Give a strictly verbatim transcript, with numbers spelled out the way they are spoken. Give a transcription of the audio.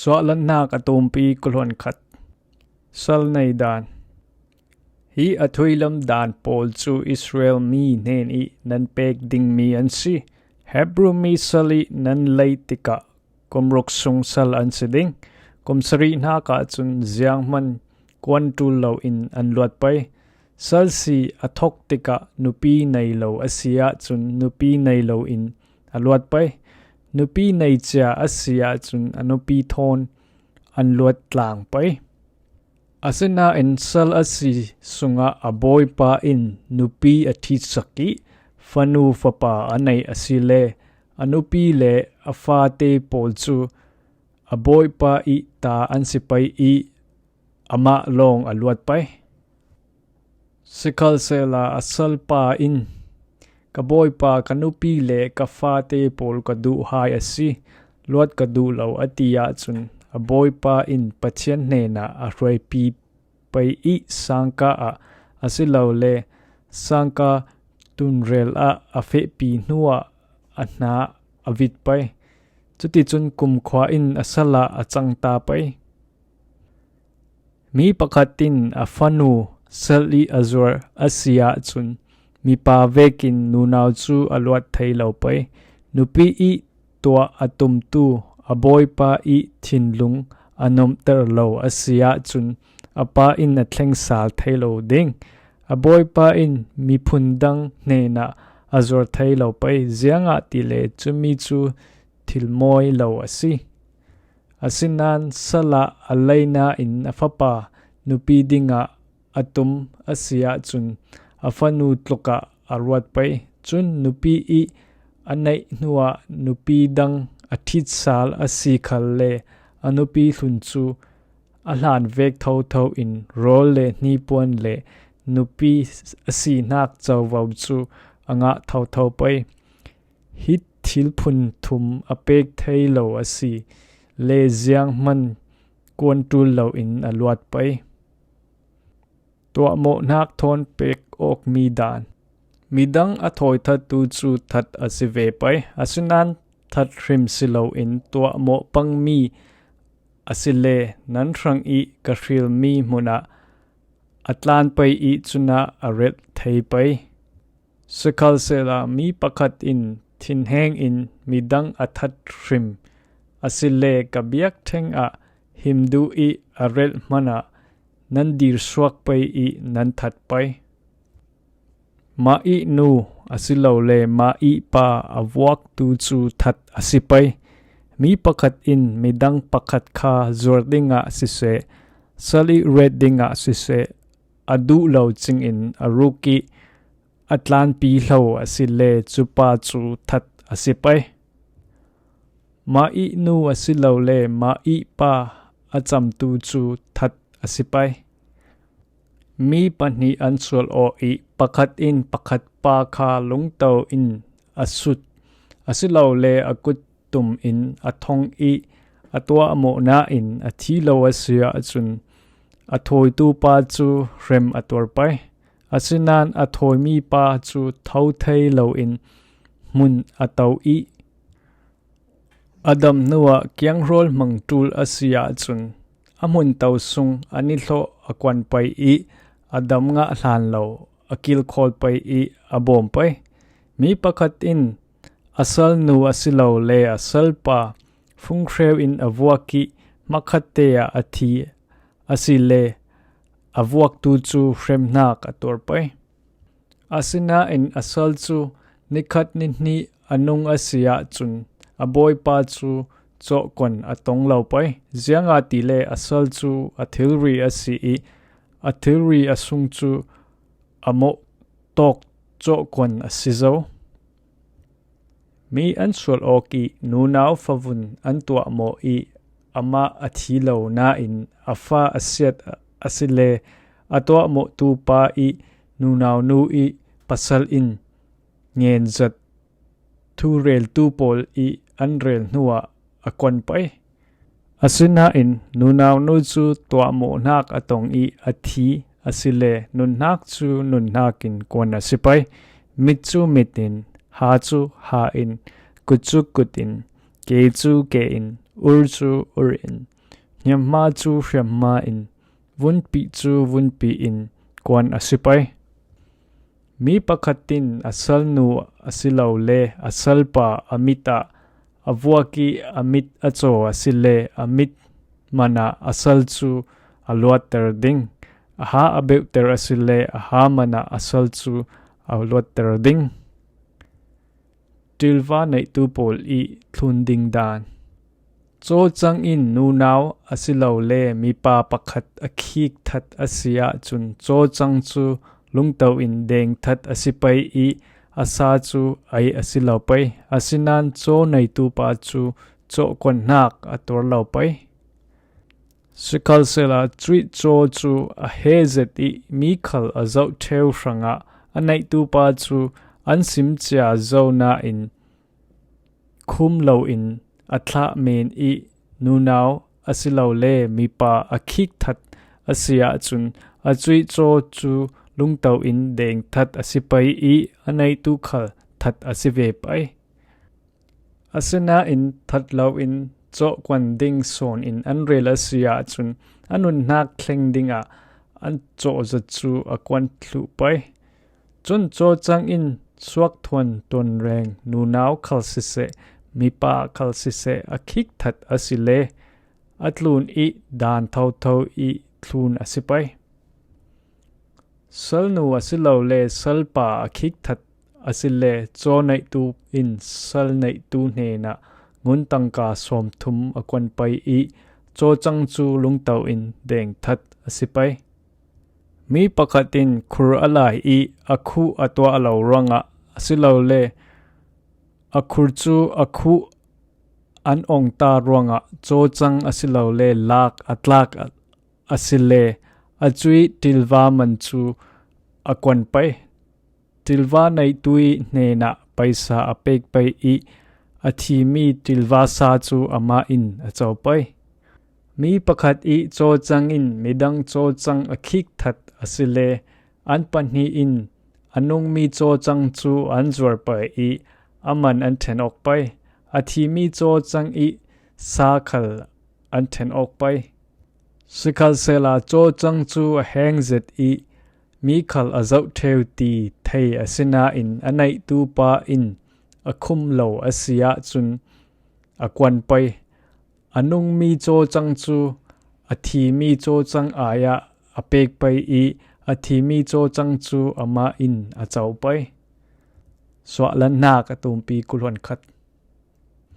Chuahlatnak a tumpi kul hon khat. Sal nei dan. Hi a thuilam dan pawl cu Israel mi hnen i nan pek dingmi an si. Hebru mi sal i nan lei tikah kum ruk sung sal an si ding. Kum sarih hnak ahcun zianghman kuan ṭul loin an luat pei. Sal si a thok tikah nupi nei lo a si ahcun nupi nei loin a luat pei. Nupi nei cia a si ahcun a nupi thawn an luat tlang pei. Asinain sal a si sungah a bawipa in nupi a ṭhitsak i fanu fapa a neih a si le a nupi le a fate pawl cu a bawipa i ta an si pei i amah lawng a luat pei. Sikhalsehla a salpa in, "Ka bawipa, ka nupi le ka fate pawl ka duh hai a si, luat ka duh lo," a ti ahcun a bawipa in Pathian hnenah a hruaipi pei i sangka ah a si lo le sangka tunrel ah a fehpi hnuah a hna a vit pei. Cuticun kumkhua in a sal ah a cang ta pei. Mi pakhat in a fanu sal i a zuar a si ahcun mipa vekin nunau cu a luat thei lo pei. Nupi i tuah a tumtu a bawipa i thinlung a nuamhter lo a si ahcun a pa in a thleng sal thei lo ding. A bawipa in miphun dang hnenah a zuar thei lo pei, ziangahtile cumi cu thil mawi lo a si. Asinain sal ah a lei nain a fapa nupi dingah a tum a si ahcun a fanu tlukah a ruat pei. Cun nupi i a neih hnuah nupi dang a ṭhit sal a si khalle a nupi hlun cu a hlan vek thotho in rawl le hnipuan le nupi a sihnak covo cu a ngah thotho pei. Hi thil phun thum a pek thei lo a si le zianghman kuan ṭul loin a luat pei. Tuahmawhnak thawn pek awkmi dan. Midang a thawithattu cu that a si ve pei, asinain that hrim si loin tuahmawh pangmi a si le nan hrang i ka hrilmi hmunah a tlan pei i cunah a relh thei pei. Sikhalsehla mi pakhat in thinheng in midang a that hrim a si le ka biakṭheng ah him duh i a relh hmanah nan dirsuak pei i nan that pei. Mah i nu a si lo le mah i pa a vuaktu cu that a si pei. Mi pakhat in midang pakhat kha zuar dingah siseh, sal i ret dingah siseh, a duh lo cingin a ruk i a tlanpi hlo a si le cupa cu that a si pei. Mah i nu a si lo le mah i pa a camtu cu that a si pei. Mi pahnih an sual aw i pakhat in pakhat pa kha lungto in a sut a si lo le a kut tum in a thong i a tuahmawh nain a thi lo a si ahcun a thawitu pa cu hrem a tuar pei. Asinain a thawimi pa cu tho thei loin hmun a to i a dam hnuah kianghrawl hmang ṭul a si ahcun a hmunto sung a nihlawh a kuan pei i a dam ngah hlan lo a kilkhawl pei i a bawm pei. Mi pakhat in a salnu a si lo le a salpa funghreu in a vuak i hmakhatte ah a thi a si le a vuaktu cu hremhnak a tuar pei. Asinain a sal cu nikhat nihnih a nung a si ahcun a bawipa cu cawhkuan a tong lo pei. Ziangahtile a sal cu a thilri a si i a thilri a sung cu a mawhtawk cawhkuan a si zo. Mi an sual awk i nunau favun an tuahmawh i amah a thi lo nain a fa a siat a si le a tuahmawhtu pa i nunau nu i pasal in ngenzat thureltu pawl i an rel hnuah a kuan pei. Asinain nunau nu cu tuahmawhnak a tong i a thi a si le nunnak cu nunnak in kuan a si pei. Mit cu mit in, ha cu ha in, kut cu kut in, ke cu ke in, ur cu ur in, Hniamhma cu hriamhma in, vunpih cu vunpih in kuan a si pei. Mi pakhat in a salnu a si lo le a salpa a mit ah a vuak ih a mit a caw a si le a mit man ah a sal cu a luatter ding. A ha a beuhter a si le a ha man ah a sal cu a luatter ding. Ṭilva neihtu pawl ih thlun ding dan. Cawcang in nunau a si lo le mipa pakhat a khik that a si ahcun cawcang cu lungto in deng that a si pei ih a sa cu ei a si lo pei. Asinain caw neitu pa cu cawhkuanhnak a tuar lo pei. Sikhalsehla cuih caw cu a he zet ih mi khal a zoh ṭheu hrangah a neihtu pa cu an sim cia zo nain khum loin a thlah men ih nunau a si lo le mipa a khik that a si ahcun a cuih caw cu lungto in deng that a si pei ih a neitu khal that a si ve pei. Asinain that loin cawhkuan ding sawn in an rel a si ahcun a nunnak thleng dingah an cawhzat cu a kuan thluh pei. Cun cawcang in suakthuan tuanreng nunau khal siseh, mipa khal siseh a khik that a si le a tlun ih dan thotho ih thlun a si pei. Salnu a si lo le salpa a khik that a si le caw neitu in sal neitu hnenah ngun tangka sawmthum a kuan pei ih cawcang cu lungto in deng that a si pei. Mi pakhat in khur a lai ih a khuh a tuah lo ruangah a si lo le a khur cu a khuh an ongta ruangah cawcang a si lo le lak a tlak a si le a cuih ṭilva man cu a kuan pei. Ṭilva neitu ih hnenah paisa a pek pei ih a thimi ṭilva sa cu amah in a co pei. Mi pakhat ih cawcang in midang cawcang a khik that a si le an pahnih in a nungmi cawcang cu an zuar pei ih a man an ṭhen awk pei. A thimi cawcang ih sa khal an ṭhen awk pei. Sikhalsehla cawcang cu a heng zet ih mi khal a zoh ṭheu ti thei a si nain a neihtu pa in a khum lo a si ahcun a kuan pei. A nungmi cawcang cu a thimi cawcang ai ah a pek pei ih a thimi cawcang cu amah in a co pei. Suahlannak a tumpi kul hluan khat.